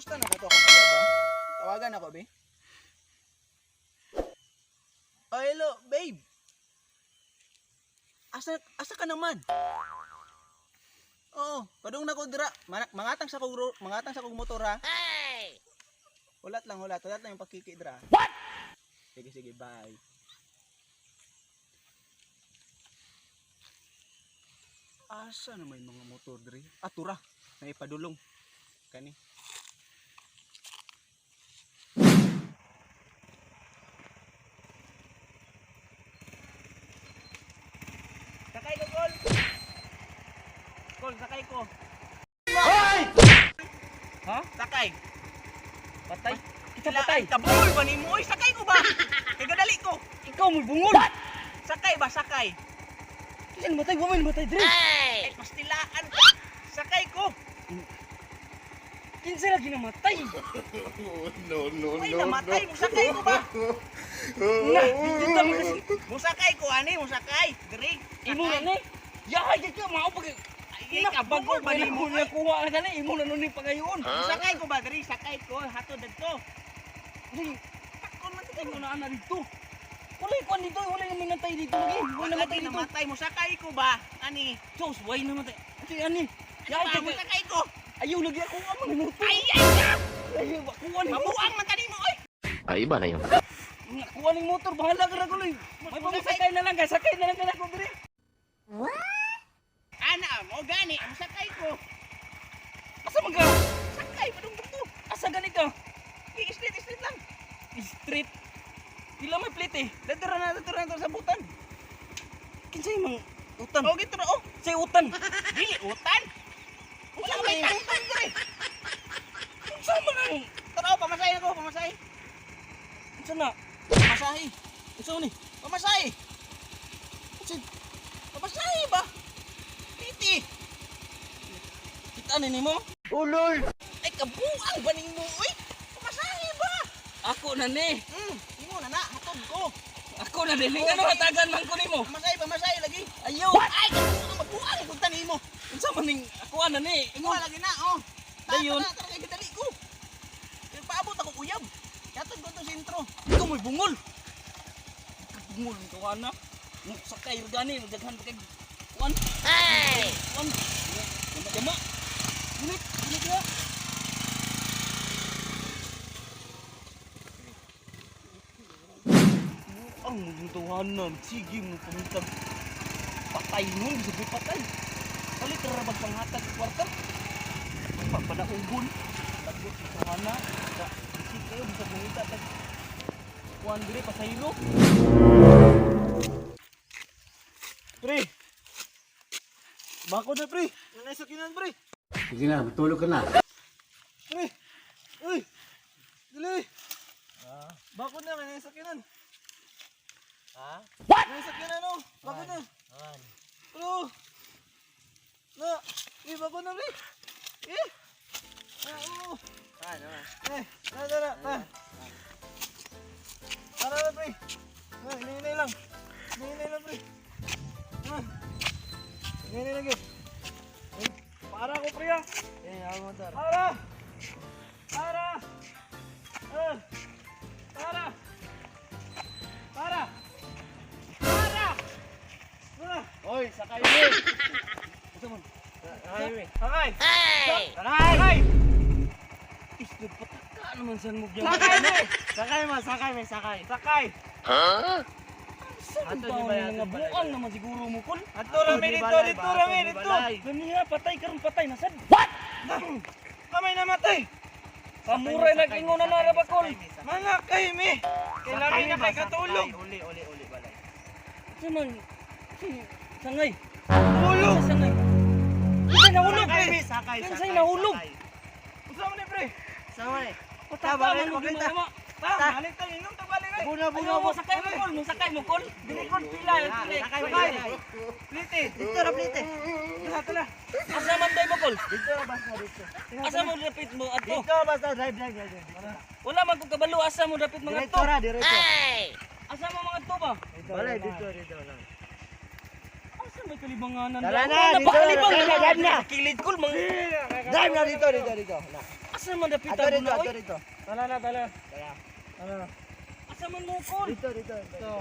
Kumusta na kato akong kuya ba? Tawagan ako, be. Oh, hello, babe. Asa ka naman? Oo, padung na ko dira. Mangatang sa kog motor ha. Hulat lang, hulat. Hulat lang yung pakiki dira. What? Sige, sige, bye. Asa na may mga motor diri? Atura, naipadulong. Kani. Sakay ko, Kol. Kol, sakay ko. Hoy! Ha? Sakay. Patay. Kita patay. Kabungol ba nimo? Oy, sakay ko ba? Kay gadali ko. Ikaw mo bungol. Sakay ba, sakay? Kinsa namatay? Wa may namatay dre. Ay, pastilaan ka. Sakay ko. Kinsa lagi namatay? No, no, Uy, no, namatay. no. Musakay ko ba? Na, dito man kasi. Musakay ko, ani, musakay. Diri. Imo na ni. Yahay jud ka mao pag Ay, kabungol ba nimo? na kuha na gani imo na nun ni pagayon. Musakay ko ba, diri? Sakay ko. Hatod dadto. Dili, Takon man patay ko na ana dito. Wala kuan dito, wala yung minantay dito lagi. Wala Wala namatay dito. namatay. Musakay ko ba? Ani. Sus, way namatay. Ati ani. Yahay Yahay ka. jud ka. Musakay ko. Ayaw lagi ako ang motor. Ay, ay, ka. Ay, kuha ni Mabuang man kanimo, oy. Ay, iba na yun. Kuha ni motor, bahala ka na kuloy. May pamusakay na lang kay sakay na lang ka na ko diri. Ana, mo gani, musakay ko. Asa man ka? Sakay padung dito. Asa gani ka? Street, street lang. Street. Pila may plate eh. Dadura na to sa butan. Kinsay mang utan? Oh, gito na oh. Say utan. Dili utan. Wala may utan diri. Unsa man ang Tara, oh, pamasahe ako, pamasahe. unsa na? Pamasahe. Unsa ni? Pamasahe. Unsa Pamasahe ba? Titi. kita ni nimo? Ulol! Ay kabuang ba nimo oy? Pamasahe ba? Ako na ni. Imo na na, hatod ko. Ako na din. Ngano hatagan man ko nimo? Pamasahe, pamasahe lagi. Ayaw. Ay, kabuang mabuang kung tanimo. Unsa man ning ako na ni? Imo lagi na, oh. Tara, Dayon. tara, tara, kay gidali ko. Kay paabot ako uyab. Hatod ko to sentro. Ikaw mo'y bungol. Bungol ang tawana. Sakay ra gani daghan pa kay kuan. Hey! Kuan. Jama jama. Gunit, gunit ya. Ang mong tawanan, sige mo pamintag. Patay nun, bisag may patay. Palit ra bag panghatag sa kwarta. Papanaugon. Tagot sa tawana. Bisig kayo, bisag mangita tag kuan dire pasahilo. Pre! Bako na, pre! Nanay sa kinan, pre! Sige na, matulog ka na. Pre! Uy! Dali! Bako na, may nasa kinan. Ha? What? May nasa kinan, oh! Bako na! Bro! Na! Eh, bako na, pre! Eh! Ah, oo! Ano? Eh! Na, na, na! Na! Tara na, pre! Na, hinahinay lang! Hinahinay lang, pre! Na! Hinahinay lang, yun! Eh, para ko, pre, ah! Eh, ako motor. Para! Para! Ah! Para! Para! Para! Ah! Oy, sakay mo. Unsa man? Sakay mo. Sakay! Hey! Sakay! Is nagpataka naman saan mo biyan. Sakay! Sakay mo, sakay mo, sakay. Sakay! Saan Ato ba ni balay, ang ato mga ni balay. buang naman siguro mo kol? Ato rami dito, dito rami dito! Ganiha patay karon patay na sad. Kamay namatay! Pamuray Sakay, nag-ingon na nara ba kol? Mga kay mi! Kailangan na kay katulog! Uli, uli, uli, balay. Unsa man? Si sangay. Tulog! Sa sangay. Kinsay nahulog? Sakay, mi, sakay, Kinsay sakay. nahulog? sakay. Unsa man ni pre? Sama ni. Pataka balik, man mo balik, gimama. Ta, halit tayo inom ta balik ay. Buna, buna, Ayaw mo sakay mo kol, mo sakay mo kol. Dili kol pila, pila. Sakay, Sakay. sakay. Plite. Dito ra plite. Tala, tala. Asa man day mo kol? Dito ra basta dito. Asa mo dapit mo adto? Dito basta drive, drive, drive. drive. Wala man kong kabalo asa mo dapit mga Diretso adto. ra, diretso. Asa mo mga adto ba? Balay dito, dito lang. Asa may kalibanganan? Tara na, Wala dito ba na, kalibang tara na, drive na. Kilid kol mga Drive na dito, dito, dito. Na. Asa man dapit Ato na dito, oy? ato dito. Tala na, tala. Tara. Ano na? Asa man mo kol? Dito, dito, dito. Dito.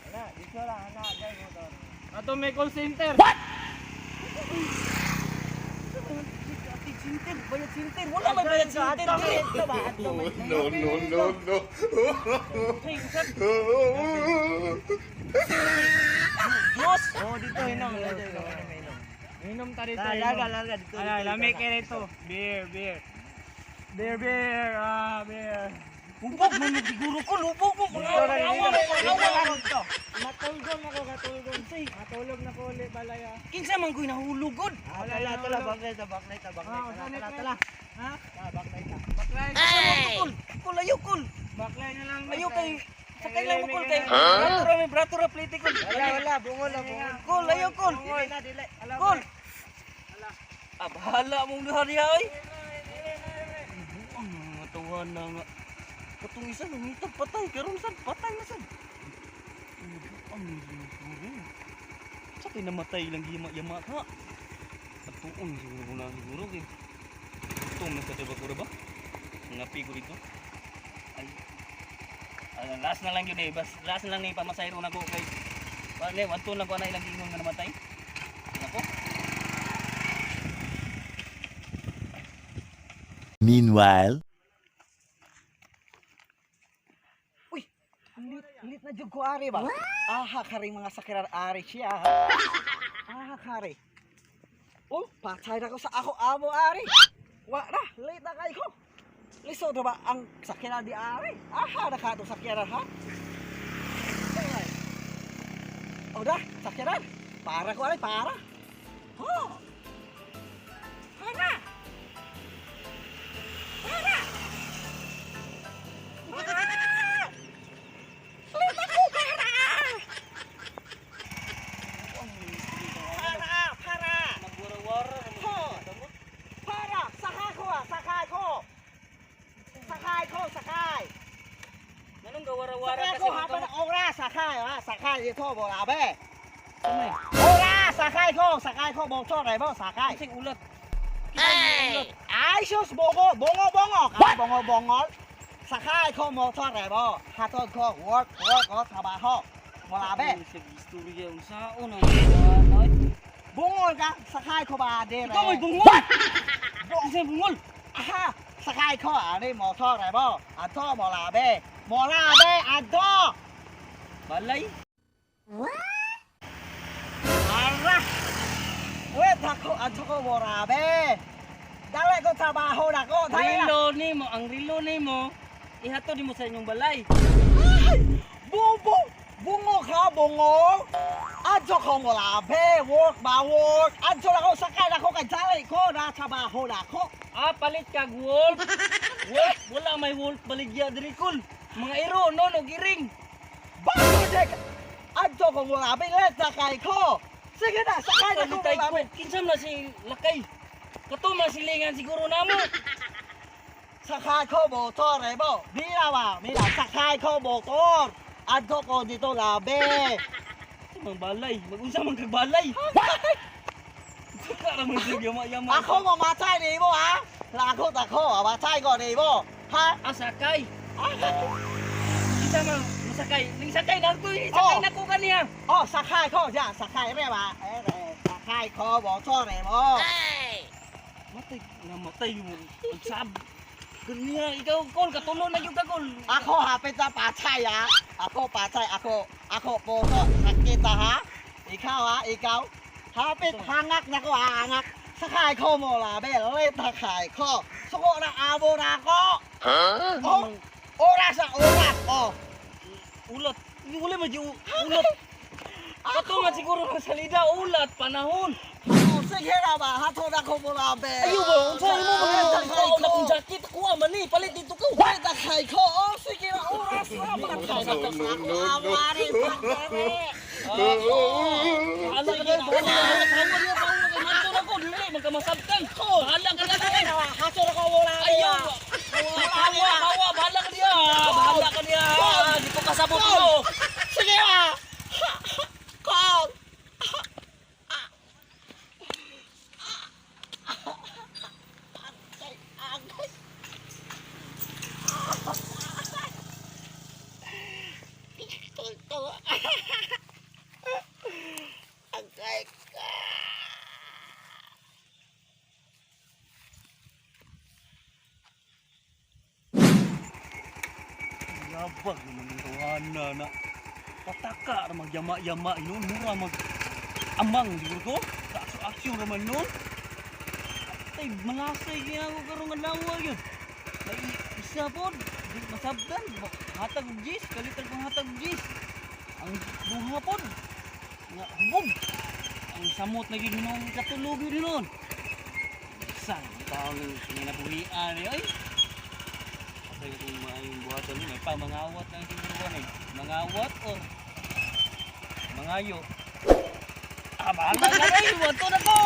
Ana, dito lang, ana, dahil motor. Ato may call center. Ati center, bayad center. Wala may bayad center. Ato Dire. dito ba? Ato may No, no, no, no. Hey, usap. Diyos! Oh, dito inom, dito inom, inom. Inom ta dito. Tara, Inom. larga, larga dito. Ala, dito, lami dito. kay dito. Beer, beer. Beer, beer. Ah, beer. Hubog man mo siguro ko, hubog mo. Mga Dito lang, awa, dito. mga Dito awa. lang, dito. Matulgon ako, katulgon. Matulog na ko ulit balay ah. Kinsa man ko'y nahulugod. Ah, tala, tala, baklay ta, baklay ta, baklay. Ah, Tala, usalit tala, na. tala. Ha? Tala, baklay ta. Baklay. Kol, kol ayo kol. Baklay na lang. Ayo kay sakay lang mo kol kay. Brato ra may brato ra plate kol. Wala, wala, bungol na, bungol. Kol ayo kol. Dili na, dili. Kol. Ah, bahala mong duha diha oy. Ang mga tawahan na nga. Katong isa nangitag patay karon sad patay na sad. Ang siguro. Sa kay namatay lang gima yama ka. Atuon siguro na siguro kay. Gutom na sa diba ko ba? Ngapi ko dito. Ay. Ah, last na lang yun eh. Bas, last na lang ni pamasayro na ko kay. Paano, wanto lang ko na ilang ingon nga namatay. Nako. Meanwhile. Lit, lit na jud ko ari ba? Aha kari mga sakirar ari siya. ha? Aha kari. Oh, patay na ko sa ako amo ari. Wa na, late na kay ko. Lisod na ba ang sakirar di ari? Aha na ka itong sakirar ha? Ay. Oh da, sakirar. Para ko ari, para. Oh. Para. Para. Para. Late ako, para! Para! Para! Nagwara-wara Ho! Para! Sakay ko ah! Sakay ko! Sakay ko! Sakay! Anong gawara-wara Sakay kasi ko habang na oras! Sakay ah! Sakay dito mo labi! Kamay. Oras! Sakay ko! Sakay ko! Motor eh mo! Sakay! Kasing ulat. Ay sus! Bongo! Bongo! Bongo! Ka bongo bongo! Sakay ko motor eh mo! Hatod ko! Work! Work! O trabaho! Mo labi! Ay, Sa istorya unsaon ang ay. Bungol ka! Sakay ko ba? Dire! Ikaw may bungol. Bungol bungol. Aha! Sakay ko! Ani motor eh mo! Ato mo labi! Mo labi! Ato! Balay. Ara! Wait ako, ato ko morabe. Dali ko trabaho na ko. Dali na. Rilo nimo, ang rilo nimo ihatod nimo sa inyong balay. Ay! Bungo! Bungo ka, bungo! Ato ko morabe. Work ba work? Ato na ko, sakay na ko kay dali ko na trabaho na ko. Ah, palit kag wolf. Wolf, wala may wolf baligya diri kol. Mga iro no no giring. Bago dek! Ato ko morabe, let na kay ko. Sige na, sakay na ko Palitay ko. morabe. Kinsa man na si lakay? Kato man silingan siguro namo. Sakay ko motor eh mo. Mira ba, mira, sakay ko motor. Ato ko dito labi. Sa mga balay, magunsa man kag balay. Saka ra man sig yama-yama. Ako mamatay ni mo ha? Lakot ako, mamatay ko ni mo. Ha? Ah, sakay. Kinsa man masakay? Ning sakay na ko, sakay Oh. na ko kaniya. Oh, sakay ko diyan, sakay re ba? Eh, eh, sakay ko motor ni mo. Matay, namatay mo. Ang sab. Kaniya ikaw kol katulo na gyud ka kol. Ako hapit na patay ha. Ako patay, ako, ako puso, sakit na ha. Ikaw ha, ikaw. Hapit hangak na ko, hangak. Sakay ko mo labi, late na kay ko. Suko na amo na ako. Oh, oras na oras. Oh, Ulat. Wala man gyud ulat. Kato man siguro ng salida ulat panahon. oh, sige na ba, hatod ako mo labi. Ayo ba unsa imo Late na mga kay na ko. kong jacket kuha man ni palit dito ko. Wait, nakay ko! Oh, sige na, oras na! Patay na No, ko no, sa ako, no, no. amari, patay! Bahala ka na, bahala ka na, bahala ka na, bahala ka na, na ko, dili, magkamasabtan. Bahala ka na. Sige na, hatod ako wala Ayaw, hawa, hawa, bahala ka niya, bahala ka niya. Di ko kasabot mo. Sige na! Call! Patay, agay! Habag naman yung tawana na. Pataka ra magyama-yama yun. Mura mag amang siguro ko. Sa aksyon-aksyon raman nun. Ay, malasay kaya ako karong adlaw yun. May isa po, di masabdan. Hatag og gis, kalitan kong hatag og gis. Ang duha po, nga hubog. Ang samot na gid noong katulog yun noon. Isang taong kinabuhian eh. Ay, kasi kung maayong buhaton ni may pamangawat lang siguro ko ni. Mangawat or mangayo. Ah, bahala na ay, wato na ko.